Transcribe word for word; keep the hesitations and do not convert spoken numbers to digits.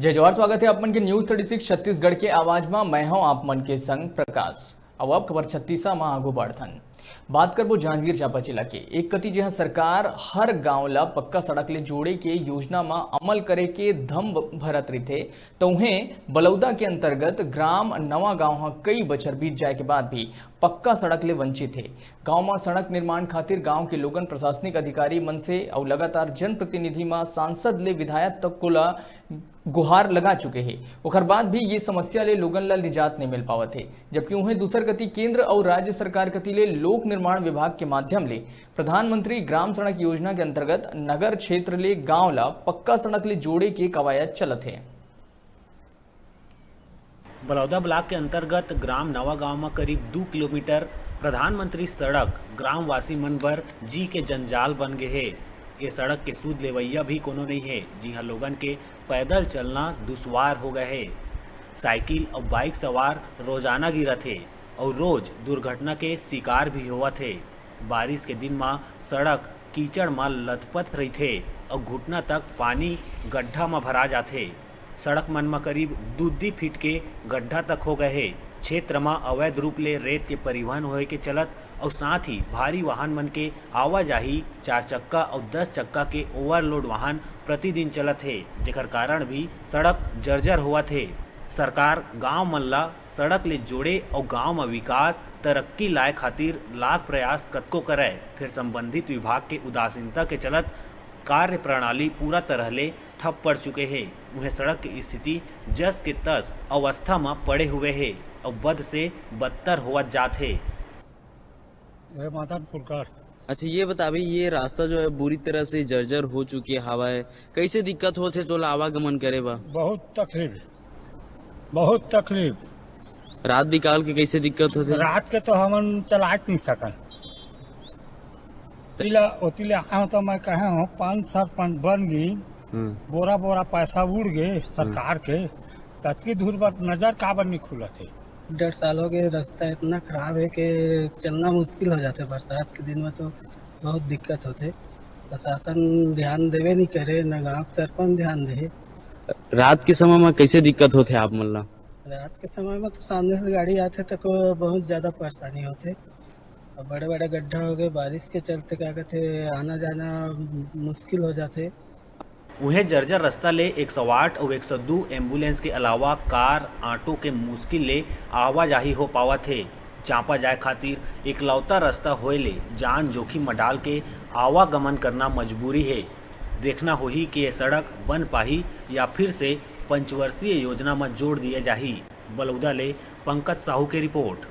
जय जोहार, स्वागत हे आप मन के News Thirty Six छत्तीसगढ़ के आवाज म। मैं हूं आप मन के संग प्रकाश। अब, अब खबर छत्तीसा म आगू बढ़थन। बात करबो जांजगीर चांपा जिला के। एक कति जिहां सरकार हर गांव ला पक्का सड़क ले जोड़े के योजना म अमल करे के दम भरत रहिथे, त उहें बलौदा के अंतर्गत ग्राम नवा गांव ह कई बछर बीत जाए के बाद भी पक्का सड़क ले वंचित हे। गांव म सड़क निर्माण खातिर गांव के लोगन, प्रशासनिक अधिकारी मन से अउ लगातार जनप्रतिनिधि म सांसद ले विधायक तक को ला गुहार लगा चुके हे, ओखर बाद भी ये समस्या ले लोगन ला निजात नइ मिल पावत हे। जबकि उहें दूसर कति केंद्र अउ राज्य सरकार कति ले लोक निर्माण विभाग के माध्यम ले प्रधानमंत्री ग्राम सड़क योजना के अंतर्गत नगर क्षेत्र ले गांव ला पक्का सड़क ले जोड़े के कवायद चलत हे। बलौदा ब्लॉक के अंतर्गत ग्राम नवा गांव म करीब दू किलोमीटर प्रधानमंत्री सड़क ग्रामवासी मन बर जी के जंजाल बन गे हे। ये सड़क के सूद लेवइया भी कोनो नइ हे, जिहां लोगन के पैदल चलना दुश्वार हो गए हे। साइकिल अउ बाइक सवार रोजाना गिरत हे अउ रोज दुर्घटना के शिकार भी होवत हे। बारिश के दिन म सड़क कीचड़ म लथपथ रहिथे अउ घुटना तक पानी गड्ढा म भरा जाथे। सड़क मन म करीब दू दी फीट के गड्ढा तक हो गए हे। क्षेत्र म अवैध रूप ले रेत के परिवहन होए के चलत अउ साथ ही भारी वाहन मन के आवाजाही, चार चक्का अउ दस चक्का के ओवरलोड वाहन प्रतिदिन चलत हे, जेकर कारण भी सड़क जर्जर होवत हे। सरकार गांव मन ला सड़क ले जोड़े अउ गांव म विकास, तरक्की लाए खातिर लाख प्रयास कतको करय, फेर संबंधित विभाग के उदासीनता के चलत कार्य प्रणाली पूरा तरह ले ठप पड़ चुके हे। उहें सड़क के स्थिति जस के तस अवस्था म पड़े हुए हे अउ बद से बदतर होवत जात हे। ये मदनपुर गढ़। अच्छा, ये बताबे, ये रास्ता जो है, बुरी तरह से जर्जर हो चुके हवय, कैसे दिक्कत होत हे तोला आवागमन करे बर? बहुत तकलीफ, बहुत तकलीफ। रात बिकाल के कैसे दिक्कत होत हे? रात के तो हमन चलाच नहीं सकन। ओती ले, ओती ले आए हो तो मैं कहे हूँ, पाँच सरपंच बन गई, हम्म। बोरा बोरा पैसा उड़ गए सरकार के, ततकी दूर पर नजर काबर नहीं खुलत हे? डेढ़ साल हो गए, रास्ता इतना खराब है कि चलना मुश्किल हो जाता है। बरसात के दिन में तो बहुत दिक्कत होते, प्रशासन ध्यान देवे नहीं करे, ना गांव के सरपंच ध्यान दे। रात के समय में कैसे दिक्कत होते आप मन ला? रात के समय में तो सामने से गाड़ी आते तो को बहुत ज़्यादा परेशानी होते, और बड़े बड़े गड्ढा हो गए, बारिश के चलते क्या कहते, आना जाना मुश्किल हो जाते। उहें जर्जर रस्ता ले एक सौ आठ अउ एक सौ दू एम्बुलेंस के अलावा कार, ऑटो के मुश्किल ले आवाजाही हो पावत हे। चांपा जाए खातिर इकलौता रस्ता होए ले जान जोखिम म डाल के आवागमन करना मजबूरी हे। देखना होही कि ये सड़क बन पाही या फिर से पंचवर्षीय योजना म जोड़ दिए जाही। बलौदा ले पंकज साहू के रिपोर्ट।